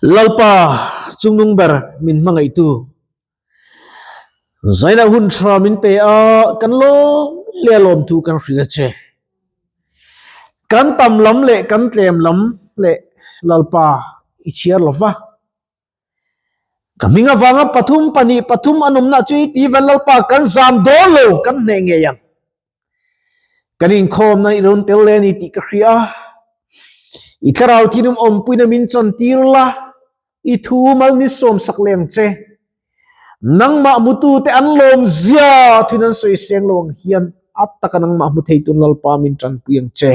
Lalpa chungnung ber min hmangaihtu Zaina hun tha min pe a, kan lawm leh a lawmthu kan hrilh a che. Kan tam lam leh kan tlem lam leh Lalpa i chhiar lo va. Ka hming avanga pathum pahnih pathum an awmna chu i ti vel Lalpa kan zam dawn lo kan hneh ngei ang. Kan inkhawmna i rawn tel leh a ni tih ka hria a, i thlarau thinlung awmpuina min chantir la, i thu mal min sawmsak leh ang che. Nangmah hmutute an lawm zia thuin an sawi seng lo ang hian a taka nangmah hmu thei tun Lalpa min tanpui ang che.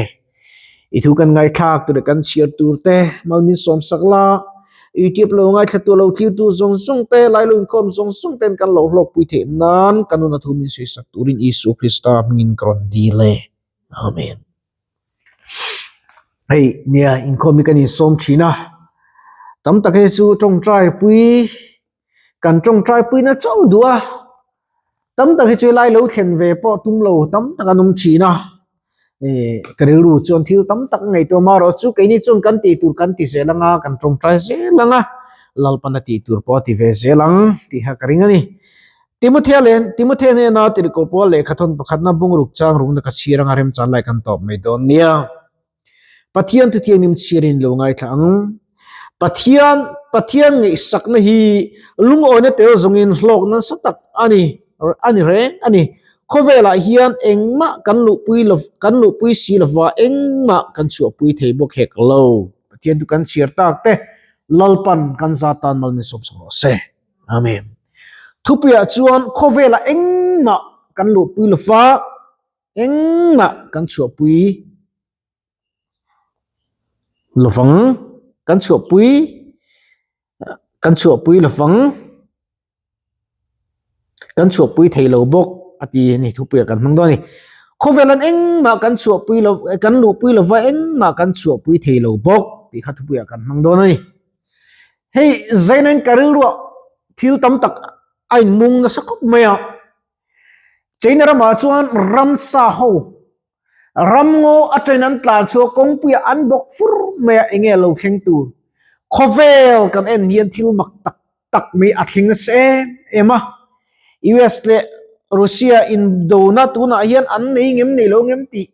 I thu kan ngaithlak tur leh kan chhiar tur te mal min sawmsak la, YouTube lo ngaithlatu lo thirtu zawng zawng te, lai lo inkhawm zawng zawng ten kan lo hlawkpui theih nan ka nuna thu min sawisak turin Isua Krista hmingin ka rawn dil e. Amen. Hei nia inkhawm hi kan insawm thin a, tam tak hi chu tawngtai pui kan tawngtai puina chauh duh a, tam tak hi chu helai lo thlen ve pawh tum lo tam tak an awm thin a, eh ka rilru chuan thil tam tak a ngaihtuah marawh chu keini chuan kan tih tur kan ti zel ang a, kan tawngtai zel ang a, Lalpana tih tur pawh a ti ve zel ang tih kha ka ring a ni. Timothea leh Timothea hnena tirhkoh pawl lehkhathawn pakhatna bungruk chang rukna ka chhir anga remchan lai kan tawp mai dawn nia. Pathian thuthianghlim chhiarin lo ngaithla ang. Pathian Pathian ngaihsakna hi lungawina tel zawngin hlawk nasa tak a ni a ni reng a ni. Khawvelah hian engmah kan luhpui lo kan luhpui si lova engmah kan chhuahpui thei bawk hek lo. Pathian chu kan chhiar tak te Lalpan kan za tan mal min sawm sak rawh se. Amen. Thupuiah chuan khawvelah engmah kan luhpui lova Engmah kan chhuahpui lovang, kan chhuahpui kan chhuahpui lovang, kan chhuahpui thei lo bawk a ti a ni thupuiah kan hmang dawn a ni. Khawvel an engmah kan chhuahpui lo kan luhpui lova engmah kan chhuahpui thei lo bawk tih kha thupuiah kan hmang dawn a ni. Hei zainain ka rilruah thil tam tak a inmung nasa khawp mai a. China ramah chuan ramsa ho ramngaw atangin an tlan chhuak kawngpuiah an bawk fur mai a enge lo thleng tur khawvel kan en hian thil mak tak tak mai a thleng nasa em em a US leh Russia indona tunah hian an nei ngem nei lo ngem tih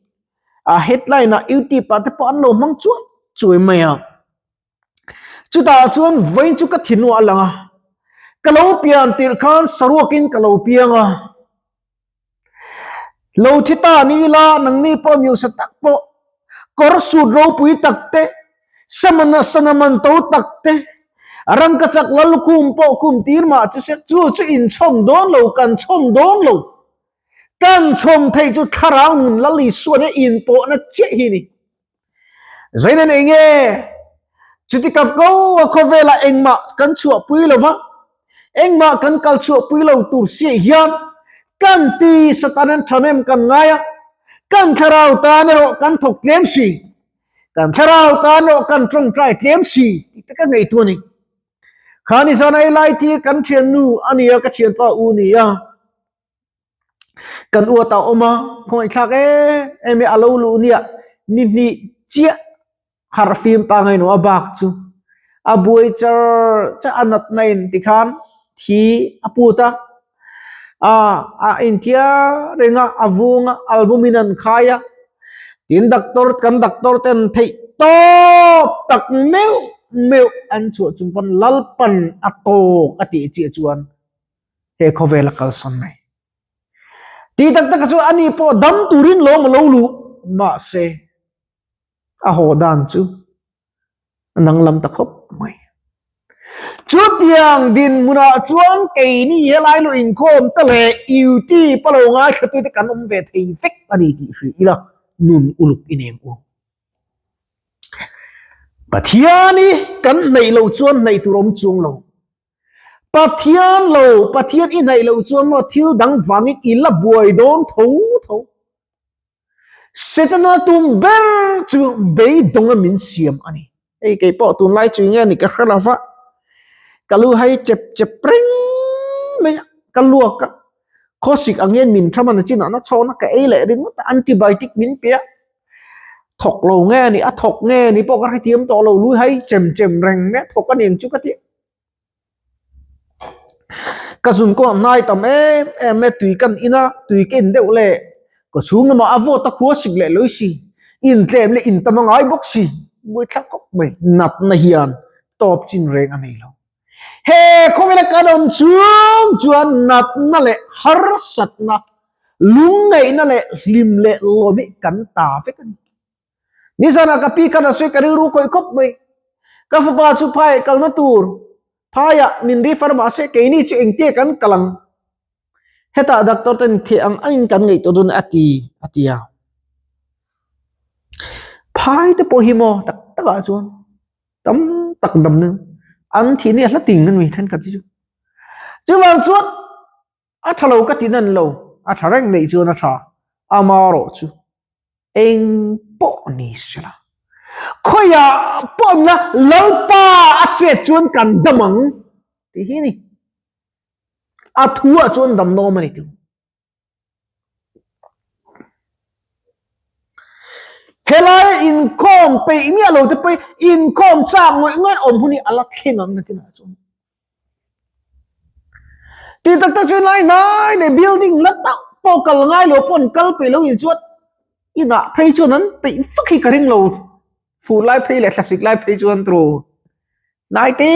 a headline ah youtube ah te pawh an lo hmang chuai chuai mai a. Chutah chuan vawiin chu ka thinua a lang a, ka lo pian tirh khan saruakin ka lo piang a, lo thi ta ni ila nangni pawh miusa tak pawh kawr sut ropui tak te, samana sana man to tak te, rangkachak lallukhum pawh khum tir mah chu se chu chu inchhawm dawn lo kan chhawm dawn lo, kan chhawm theih chu thlarau nun lal Isuan a inpawhna chiah hi a ni. Zaina nei nge? Chuti ka ko a khawvela engmah kan chhuahpui lo va, engmah kan kal chhuahpui lo tur si hian kan ti Satan an thanem kan ngai a, kan thlarau tan erawh kan thawk tlem si, kan thlarau tan erawh kan tawngtai tlem si tih te ka ngaihtuah a ni. Khani zan ei lai thi kan thiannu a nia, ka thianpa u nia. Kan uat a awm a, khawngaihthlak em em i a lo luh nia ni hnih chiah harh fim pangai no a bak chu a buai char char a natna in tikhan thi a put a, ah a inthiar reng a a vung a albumin an khai a tin doctor kan doctor ten theih tawp tak meuh meuh an chhuah chung pawn lalpan a tawk a tih chiah chuan. he khawvel a kalsan mai. Ti tak tak chu ani pawh dam turin lawm a lo luh mahse a haw dan chu a danglam ta khawp mai. Chutiang dinhmunah chuan keini helai lu inkhawm te leh YouTube a lo ngaithla te kan awm ve thei vek a ni tih hrih ila nun uluk i nem u. Pathiani kan hnaih loh chuan hnaih tur awm chuang lo. Pathian lo, Pathian i hnaih loh chuan maw thil dang vangin i la buai dawn tho tho. Setana tum ber chu beidawnga min siam a ni. Hei kei pawh tunlai chu nge ni ka hre lova, ka lu hai chep chep reng mai a, ka luak a, khawsik ang hian min tha man a chinah na chhawna ka ei leh ringawt a, antibiotic min pe a. Thawk lo nge a nih, a thawk nge a nih pawh ka hrethiam tawh lo, lui hai chem chem reng mai a thawk a ni ang chu ka ti. Ka zun kawng a hnai tam em em e, tui kan in a, tui ka in deuh leh ka chhung lamah a vawt a khua sik leh lawi si, in tlem leh in tam a ngai bawk si, buaithlak khawp mai, natna hian tawp chin reng a nei lo. He khawvela kan awm chung chuan natna leh harsatna, lungngaihna leh hlim leh lawm hi kan ta vek a ni. Nizanah ka pi khan a sawi ka rilru kawih khawp mai. Ka fapa chu phai kalna tur phaiah min refer mahse keini chu engtia kan kal ang. Hetah doctor ten theh ang angin kan ngaihtuah dawn a ti a ti a. Phai te pawh hi maw tak takah chuan tam tak damna an thih ni a hla ting an mi thenkhat hi chu. Chuvang chuan a tha lo ka ti nan lo, a tha reng neih chuan a tha, amarawh chu eng pawh ni sela. Khawiah pawh awm la Lalpa a chet chuan kan dam ang tih hi a ni. A thuah chuan dam nawm a ni tih. Helai inkhawm peih miah lo te pawh hi inkhawm chak ngawih ngawih awm hun hi a la thleng ang nakinah chuan. Tih tak tak chuan lai hnai leh building la tak pawh kal ngai lo pawh an kal peih lo in chuan inah phei chuan an peih vak hi ka ring lo. Fur lai phei leh thlasik lai phei chuan tru hnai te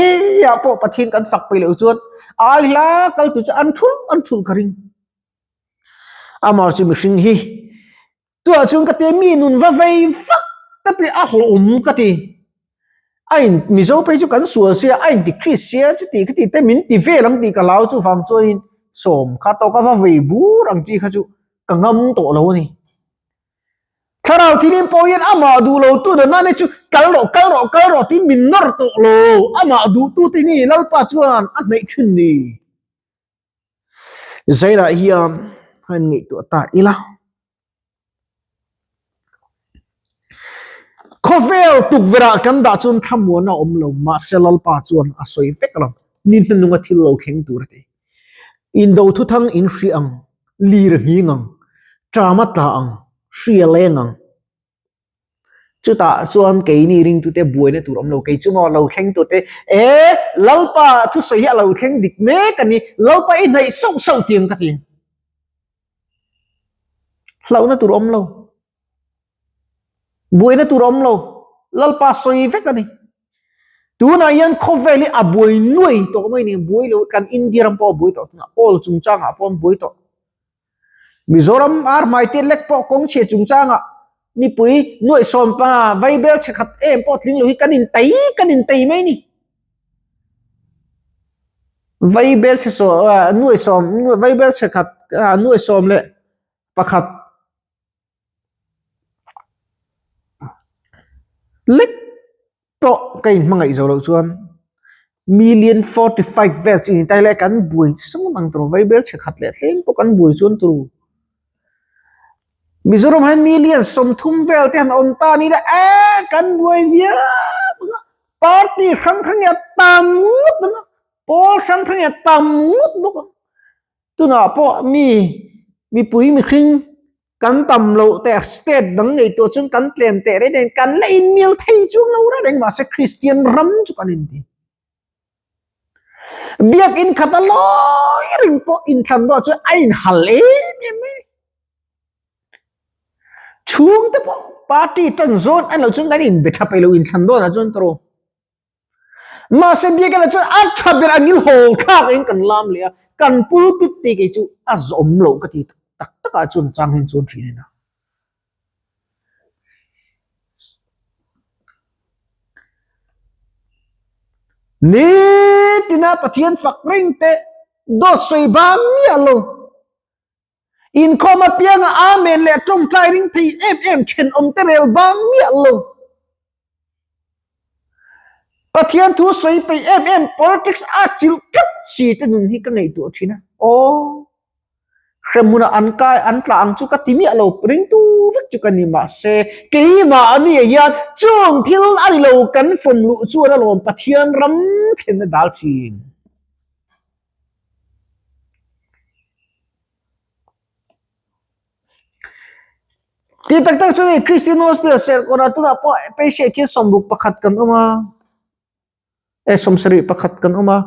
ah pawh Pathian kan fak peih loh chuan ai hla kal tur chu an thul an thul ka ring. Amah chu mihring hi Tunah chuan ka ti mi nun va vei vak te pawh a hlawhawm ka ti. A in Mizo phei chu kan sual sia a inti Kristian chu tih ka ti te min ti vel ang tih ka hlau chuvang chuanin sawm kha tawk a va vei bur ang chi kha chu ka ngam tawh lo a ni. Thlarau thilin pawh hian amah duh lo tu nana ne chu kal rawh kal rawh kal rawh tiin min nawr tawh lo amah duh tu te hi Lalpa chuan a hnaih thin ni. Zailah hian han ngaihtuah ta ila. Khawvel tukverh ah kan dah chuan thlamuan a awm lo mahse Lalpa chuan a sawi vek lo ni hnununga thil lo thleng tur a ti. Indo thuthang in hri ang, lir nghing ang, ṭam a tla ang, hri a leng ang. Chutah chuan keini ringtute buaina tur awm lo, kei chu maw lo thleng tur te, e Lalpa thusawi hi a lo thleng dik mek a ni, Lalpa i hnaih sauh sauh tiang ka ti. Hlauhna tur awm lo, buaina tur awm lo, Lalpa sawi vek a ni. Tunah hian khawvel hi a buai nuai tawh mai ni, buai lo kan India ram pawh a buai tawh, tunah oil chungchangah pawh an buai tawh. Mizoram ar hmai te lek pawh kawng chhia chungchangah mipui nuaih sawmpa vaibel chhe khat em pawh tling lo hi kan in tei kan in tei mai ni. Vaibel chhe saw nuaih sawm vaibel chhe khat nuaih sawm leh pakhat lek pawh ka inhmangaih zo loh chuan million 45 vel chu in tai lai kan buai sung ang tur vaibel chhe khat leh thleng pawh kan buai chuan tur Mizoram hian million 30 vel te han awm ta ni la e kan buai viau anga party hrang hrang hi a tam ngawt ang a pawl hrang hrang hi a tam ngawt bawk ang tunah pawh mi mipui mihring Kan tam loh teh state dang ngaihtuah chuan kan tlem teh reng reng kan la inmil thei chuang lo reng reng mahse Kristian ram chu kan inti. Biakin khat a lawi reng pawh inthlan dawh chuan a inhal em em mai. Chhungte pawh party tan zawn a lo chuan kan inbe tha peih lo inthlan dawnah chuan tawrh. Mahse biakina chuan a tha ber a ngil hawl thlak in kan lam leh a, kan pulpit te kei chu a zawm loh ka ti tak tak ah chuan chang hian chuan thin a. Nitina Pathian fak reng te dawt sawi bang miah lo. Inkhawm apianga Amen leh tawngtai ring thei em em thenawm te rel bang miah lo. Pathian thu sawi peih em em politics a chilh tlat si te nun hi ka ngaihtuah thin a. Aw, hremhmunah an kai an tla ang chu ka ti miah lo, ringtu vek chu ka ni mahse keimah ani hian chung thil a ni lo kan fawm luh chuan alawm Pathian ram thlenna dal thin. Ti tak tak chu ni Christian Hospital Serkawn ah tunah pawh patient khi 61 kan awm a. E 71 kan awm a.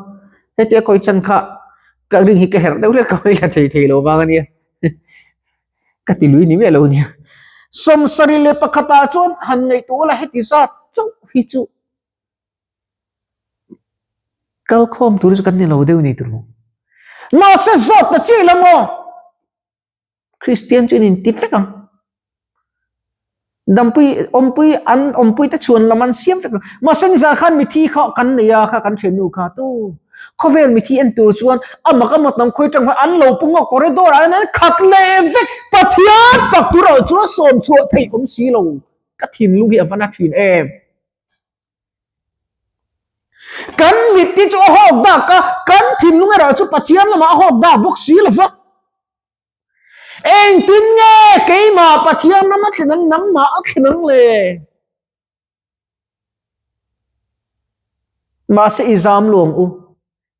Hetia kawi chan kha ka ring hi ka herh deuh hlek ka hawi la thei thei lo vang a nia. Ka ti lui ni miah lo nia. 71 ah chuan han ngaihtuah la heti zat chauh hi chu kalkhawm tur chu kan ni lo deuh ni tur. Mahse zawt ta chi la maw? Kristian chu in ti vek ang. Dampui awmpui an awmpui te chhuan lam an siam vek ang. Mahse nizan khan mithi kha kan nei a kha kan thiannu kha tu. Khawvel mithi en tur chuan a mak a mat lam khawi tang khan an lo pung a corridor ah hian an khat leh vek. Pathian fak tur ah chuan sawm chhuah theih awm si lo. Ka thinlung hi a va na thin em. Kan mit hi chu a hawk dak a, kan thinlung erawh chu Pathian lamah a hawk dak bawk si lo va. Engtin nge keimah Pathian ram a thlen ang, nangmah a thlen ang le? Mahse i zam luang u,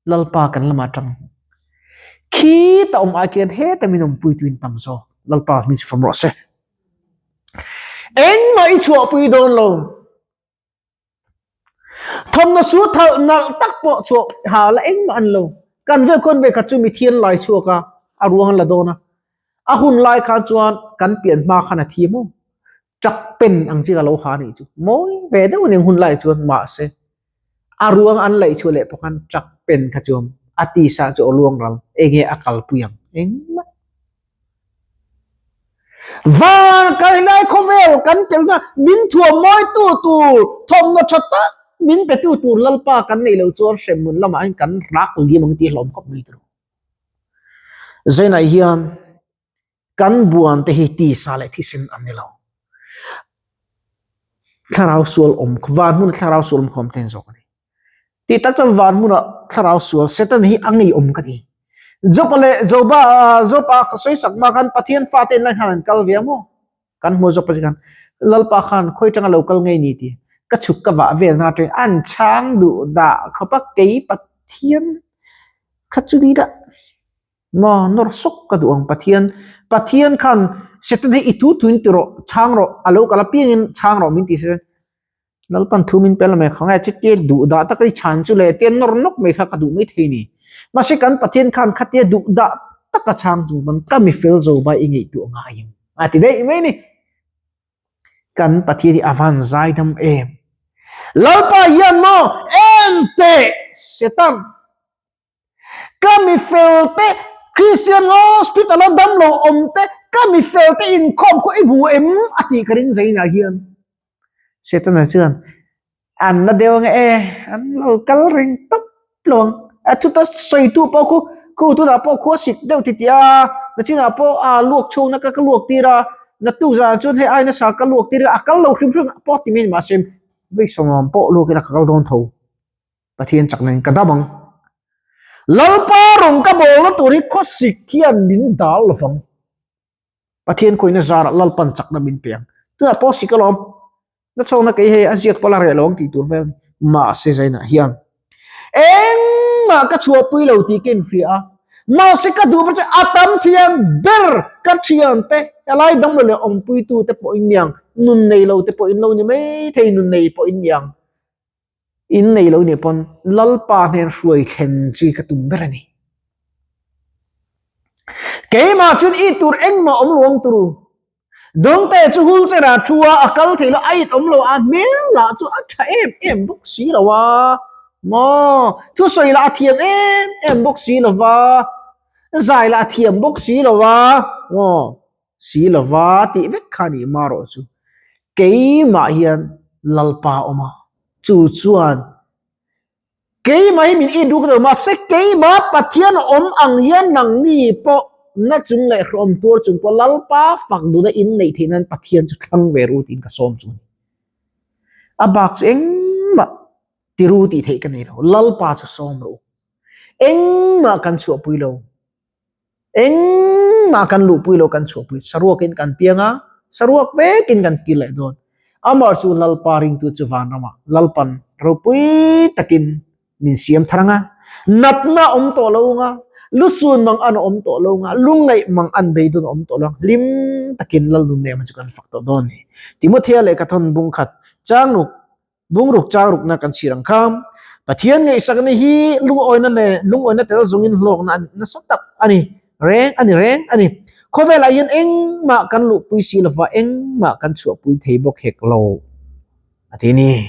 Lalpa kan lamah tang. Khi ta awm ai khian heta min awmpui tuin tam zawk. Lalpa min chu fam rawh se. Engmah i chhuahpui dawn lo. Thawmhnaw su thalh nalh tak pawh chhuah ha la engmah an lo. Kan vel khawn ve khat chu mithian lai chhuak a, a ruang an la dawn a. A hun lai khan chuan kan pian hma khan a thi maw? Truck pen ang chi ka lo ha anih chu. Mawi ve deuh a ni ang hun lai chuan mahse a ruang an laih chhuah leh pawh khan truck pen kha chu a tisa chu a luang ral enge a kalpui ang engmah. Van kailai khawvel kan pelna min thuam mawitu tur thawmhnaw tha tak min petu tur Lalpa kan neih loh chuan hremhmun lamah hian kan rak liam ang tih hlawm khawp mai tur. Zainah hian kan buan te hi tisa leh thisen an ni lo. Thlarau sual awm van hmun thlarau sual awm khawm ten zawk a ni. Tih tak chuan van hmunah thlarau sual Satan hi a ngeiawm ka ti. Job-a leh Joba Job-a sawisak hma khan Pathian fate in lai khan an kal ve a maw? Kan hmu Job-a chu khan Lalpa khan khawi tanga lo kal ngei ni ti ka chhuk ka vah vel na atangin an chhang duh dah khawp a kei Pathian kha chu ni dah maw nawr sawk ka duh ang Pathian Pathian khan Satan hi i thu thuin ti rawh chhang rawh a lo kal apiangin chhang rawh min ti se Lalpan thu min pe la mai kha nge chutia duh dah taka i chhan chu le tia nawr nawk mai kha ka duh mai thei ni. Mahse kan Pathian khan khatia duh dah taka chhang chung pawn ka mi fel zo bai i ngaihtuah ngai em a ti daih mai ni. Kan Pathian hi a van zai dam em. Lalpa hian maw en teh Satan Ka mi fel te Christian Hospital a dam lo awm te ka mi fel te inkhawm khaw i hmu em a tih ka ring zainah hian Setana chuan an la deuh ange e an lo kal reng tawp lo ang a thuta sawi tu pawh khu khu tunah pawh khua sik deuh ti tih a nachinah pawh a luak chhungna ka ka luak tir a naktuk zanah chuan hei ai nasa ka luak tir a a kal lo hrim hrim pawh ti mai ni mahse vawi sawm pawh luak ila ka kal dawn tho. Pathian chak nen ka dam ang. Lalpa rawn ka bawlna tur hi khawsik hian min dal lovang. Pathian khawina zarah Lalpan chakna min pe ang. Tunah pawh sik alawm. Na chhawkna kei hei a ziak pawh la reh lo ang tih tur vel mahse zainah hian engmah ka chhuahpui lo tih ka inhria a. Mahse ka duh ber chu a tam thiam ber ka thiante helai damlo leh awmpuitute pawh in niang, nun nei lo te pawh in lo ni maithei, nun nei pawh in niang. In nei lo nih pawn Lalpa hnen hruai thlen chi ka tum ber a ni. Keimah chuan i tur engmah awm lo ang turu. Dawngte chu hul cherah a thu a, a kal thei lo, a it awm lo, a hmel lah chu a tha em em bawk si lo a. Maw, thusawi lah a thiam em em bawk si lo va, zai lah a thiam bawk si lo va, maw. Si lova tih vek kha nih marawh chu keimah hian Lalpa a awm a, chu chuan keimah hi min it ruk lo mahse keimah Pathian a awm ang hian nangni pawh na chung leh hrehawm tuar chung pawh Lalpa fak duna in neih theih nan Pathian chu thlang ve ru tiin ka sawm chu a ni. A bak chu engmah tiru tih theih ka nei lo, Lalpa chu sawm rawh u. Engmah kan chhuahpui lo. Engmah kan luhpui lo kan chhuahpui saruakin kan piang a, saruak vekin kan kir leh dawn. Amah chu Lalpa ringtu chu vanramah Lalpan ropui takin. Min siam thar anga, natna awm tawh lo anga, lusun mang an awm tawh lo anga, lungngaih mang an beidun awm tawh lo anga, hlim takin Lalnun nem chu kan fak tawh dawn a ni. Timothea lehkha thawn bungkhat changruk Bungruk changrukna kan chhir ang kha. Pathian ngaihsakna hi lungawina leh lungawina tel zawngin hlawkna a nasa tak a ni reng a ni reng a ni. Khawvelah hian engmah kan luhpui si lova engmah kan chhuahpui thei bawk hek lo a ti ni.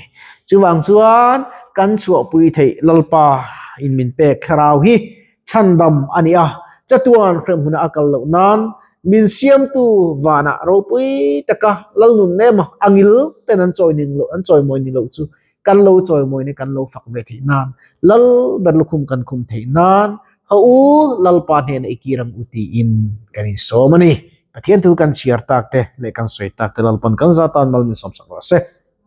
Chuvang chuan kan chhuahpui theih Lalpa in min pek thlarau hi chhandam a ni a, chatuan hremhmunah a kal loh nan min siamtu vanah ropui taka Lalnun nem a, a ngil ten an chawi ning loh, an chawimawi ni loh chu kan lo chawimawi ni kan lo fak ve theih nan, Lal ber lukhum kan khum theih nan ha u Lalpa hnenah i kir ang u tiin kan insawm a ni. Pathian thu kan chhiar tak te leh kan sawi tak te Lalpan kan za tan mal min sawmsak rawh se.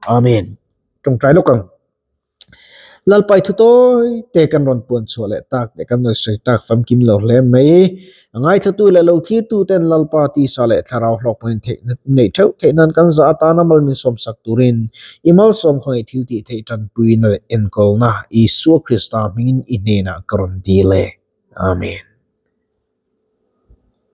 Amen. Tawngtai lawk ang. Lalpai thu tawi te kan rawn puan chhuah leh tak leh kan rawn sawi tak famkim lo hle mai. A ngaithlatu leh lo thirtu ten Lalpa tisa leh thlarau hlawk pawhin theihna neih theuh theih nan kan zah atana mal min sawmsak turin i malsawm khawngaih thil tih theih tanpuina leh enkawlna Isua Krista hmingin i hnenah ka rawn dil e. Amen.